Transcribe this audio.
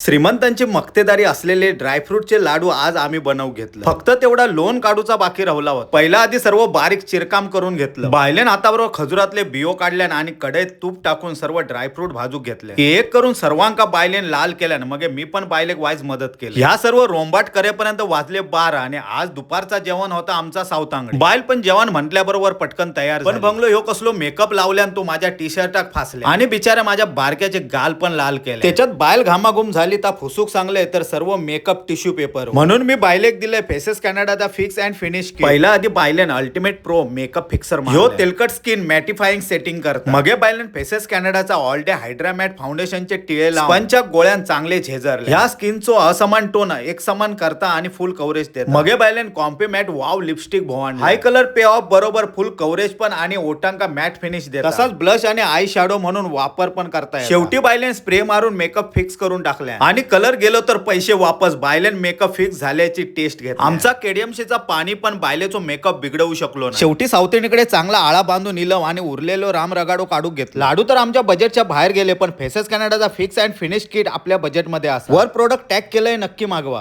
श्रीमंतांची मक्तेदारी असलेले ड्रायफ्रूटचे लाडू आज आम्ही बनवू घेतले. फक्त तेवढा लोण काढूचा बाकी राहिला होता. पहिला आधी सर्व बारीक चिरकाम करून घेतलं. बायलेन हाताबरोबर खजुरातले बियो काढल्यान आणि कढईत तूप टाकून सर्व ड्रायफ्रूट भाजू घेतले. एक करून सर्वांका बायलेन लाल केल्यान मग मी पण बायलेक वाईज मदत केली. ह्या सर्व रोंबाट करेपर्यंत वाजले 12 आणि आज दुपारचा जेवण होता आमचा सावतांगडी. बायल पण जेवण म्हटल्याबरोबर पटकन तयार. पण बंगलो ह्यो कसलो मेकअप लावल्यान तो माझ्या टी शर्टाक फासले आणि बिचाऱ्या माझ्या बारक्याचे गाल पण लाल केले. त्याच्यात बायल घामाघूम झाली ता फुसूक सांगले तर सर्व मेकअप टिश्यू पेपर. म्हणून मी बायलेक दिले फेसेस कॅनडाचा फिक्स अँड फिनिश. पहिला आधी बायलेन अल्टिमेट प्रो मेकअप फिक्सर, ह्यो तेलकट स्किन मॅटिफाईंग सेटिंग करतो. मगे बायलेन फेसेस कॅनडाचा ऑल डे हायड्रामॅट फाउंडेशनचे टिळे स्पंजच्या गोळ्यां चांगले झेजरले. ह्या स्किनचो असमान टोन एक समान करता आणि फुल कव्हरेज देता. मगे बायलेन कॉम्पी मॅट वाव लिपस्टिक भोवान हाय कलर पे ऑफ बरोबर फुल कव्हरेज पण आणि ओटांका मॅट फिनिश देता. तसाच ब्लश आणि आय शॅडो म्हणून वापर पण करता येता. शेवटी बायलेन स्प्रे मारून मेकअप फिक्स करून टाकल्या आणि कलर गेलो तर पैसे वापस. बायलेन मेकअप फिक्स झाल्याची टेस्ट घेत आमचा केडीएमसीचा पाणी पण बायलेचो मेकअप बिघडवू शकलो नाही. शेवटी सावतीणीकडे चांगला आळा बांधून इलो आणि उरलेलो राम रगाडो काढू घेतला. लाडू तर आमच्या बजेटच्या बाहेर गेले, पण फेसेस कॅनडाचा फिक्स अँड फिनिश किट आपल्या बजेटमध्ये असा. वर प्रोडक्ट टॅग केलंय, नक्की मागवा.